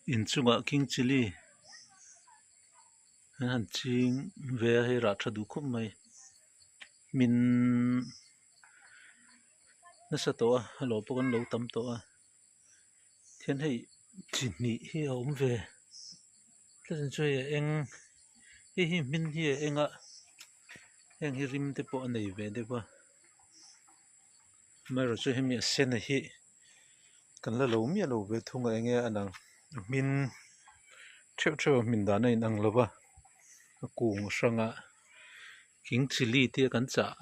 Inchungah king chilli an han ching ve a hei rah tha duh khawp mai hmin nasa tawh a a lawh pawh kan lo tam tawh a tihian hei chi hnih hi a awm ve tlat ang chu hei a eng hei hi hmin hi a eng a heng hi rim te pawh a nei ve deuh a amaherawhchu hemi a sen a hi Kan la lo miah lo ve thung a enge a lang a hmin theuh theuh a hmin dan a inang lo va a kung hranga king chilli te kan chah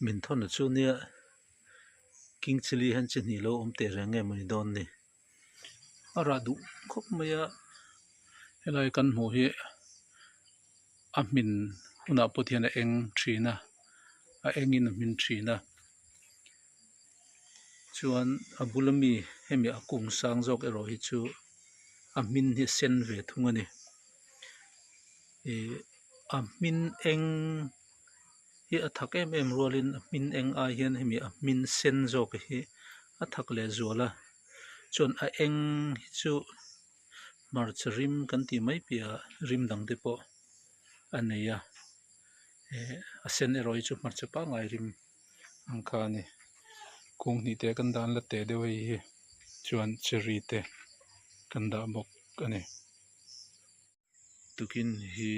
min thawn chu nia king chilli hian chi hnih lo awm teh reng nge mawni dawn ni a rah duh khawp mai a helai kan hmuh hi a hmin hunah pawh hian a eng thin a a engin a hmin thin a. Chuan a bula mi hemi a kung sang zawk erawh hi chu a hmin hi a sen ve thung a ni ihh a hmin eng hi a thak em em rualin a hmin eng ai hian hemi a hmin sen zawk hi a thak leh zual a chuan a eng hi chu hmarcha rim kan tih mai piahah rim dang te pawh a nei a eh a sen erawh hi chu hmarcha pangngai rim. Ang kha a ni kung hnih te kan dah an la teh deuh hei hi chuan cherry te kan dah bawk a ni. Tukin hi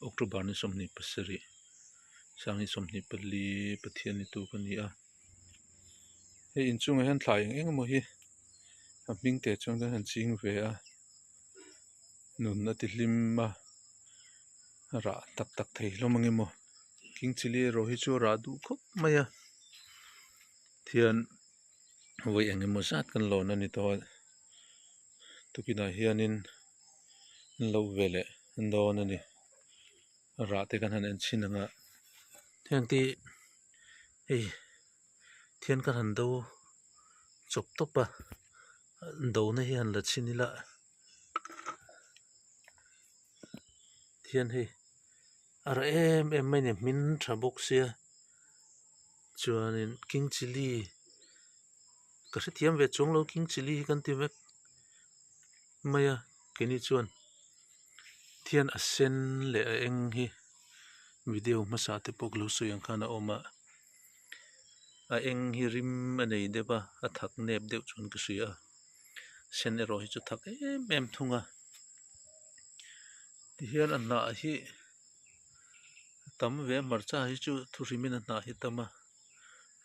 October ni 27 sanghnih 24 Pathian ni tuk a ni a hei inchungah hian thlai eng eng emaw hi a hming te chuan kan han ching ve a nun a ti hlim a rah tak tak thei hlawm ang emaw. King chilli erawh hi chu a rah duh khawp mai a thian vawi eng emaw zat kan lawn a ni tawh a tukinah hianin an lo ve leh dawn a ni a rah te kan han en chhin ang a heng te hei thian kan han do chawp tawp a do na hi han la chhin ila thian hei. A rah em em mai a ni hmin tha bawk sia chuanin king chilli ka hrethiam ve chuang lo king chilli hi kan ti vek mai a keini chuan thian a sen leh a eng hi video hmasa te pawh ka lo sawi ang khan a awm a a eng hi rim a nei deuh a a thak nep deuh chuan ka hria a sen erawh hi chu thak em em thung a. Tihian a hnah hi a tam ve a hmarcha hi chu thu hrimin a hnah hi a tam a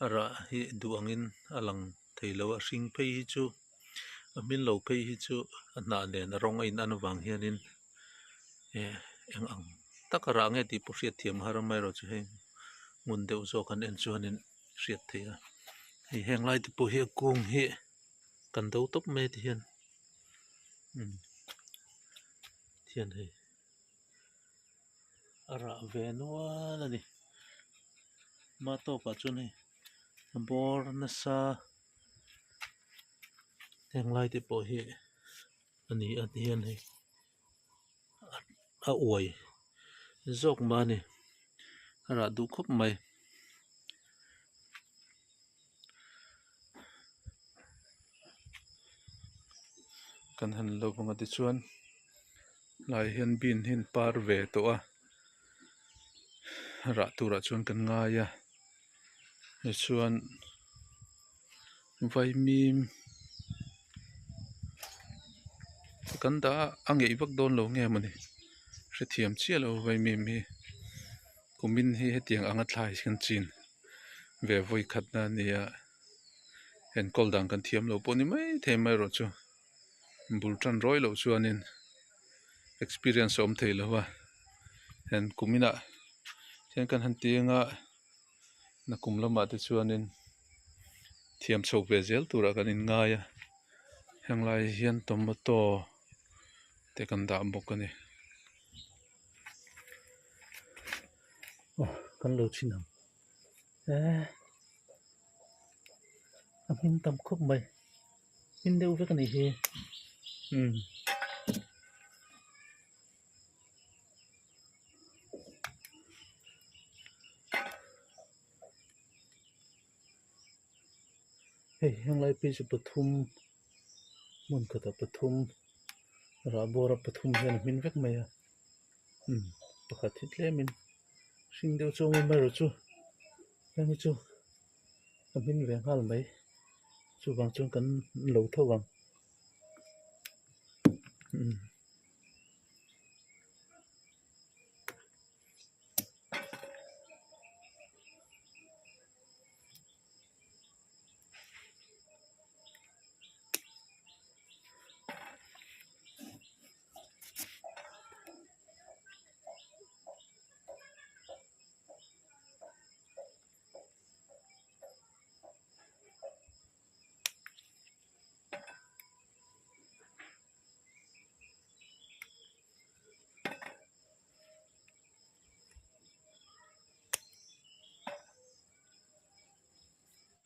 a rah hi duh angin a lang thei lo a hring phei hi chu a hmin lo phei hi chu a hnah nen a rawng a in an avang hianin eh eng ang taka rah nge tih pawh hriat thiam a har amaherawhchu hei ngun deuh zawk an en chuanin hriat theih a hei heng lai te pawh hi a kung hi kan do tawp mai ti hian. Thian hei a rah ve nual a ni hma tawkah chuan hei a bawr nasa heng lai te pawh hi a ni a ti hian hei a uai zawk mah a ni a rah duh khawp mai. Kan han lo vang a tichuan lai hian bean hi an par ve tawh a rah turah chuan kan ngai a tichuan vaimim kan dah a a ngeih vak dawn lo nge mawni hrethiam chiah lo vaimim hi kumin hi hetiang anga thlai hian chin ve vawi khatna a ni a enkawl dan kan thiam lo pawh ni maithei amaherawh chu bul tan rawi loh chuanin experience a awm thei lo va hian kuminah hian kan han ti anga nakum lamah te chuanin thiam chho ve zel turah kan inngai a heng lai hian tomato te kan dah bawk a ni. Aw kan lo chhin ang eee a hmin tam khawp mai hmin deuh vek a nih hi umm. Hei heng lai phei chu pathum. Hmun khata pathum rah bawra pathum hian a hmin vek mai a umm pakhat hi tlemin hring deuh chu awm erawh chu heng hi chu a hmin ve nghal mai chuvang chuan kan lo tho ang umm.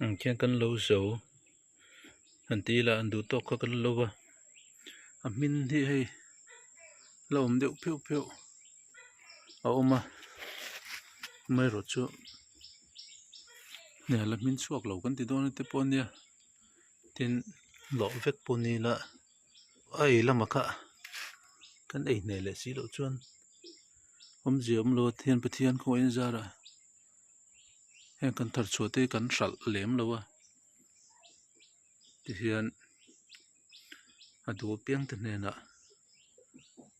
Ang khian kan lo zo han ti ila an duh tawk kha kan lo va a hmin hi hei la awm deuh pheuh pheuh a awm a amaherawh chu la hmin chhuak lo kan ti dawn te pawh a nia tin lawh vek pawh ni ila a ei lamah kha kan ei hneh leh si loh chuan awmzia awm lo a thian Pathian khawngaih in zarah. Heng kan thar chhuah te hi kan hralh lem lo a tihian a duh apiang te hnenah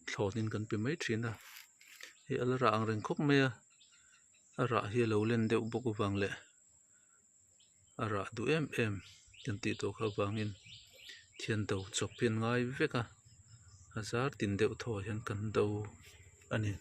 thlawnin kan pe mai thin a hei a la rah ang reng khawp mai a a rah hi a lo len deuh bawk avang leh a rah duh em em kan tih tawh kha avangin thian do chawp hi an ngai vek a a zar tin deuh thaw ah hian kan do a ni.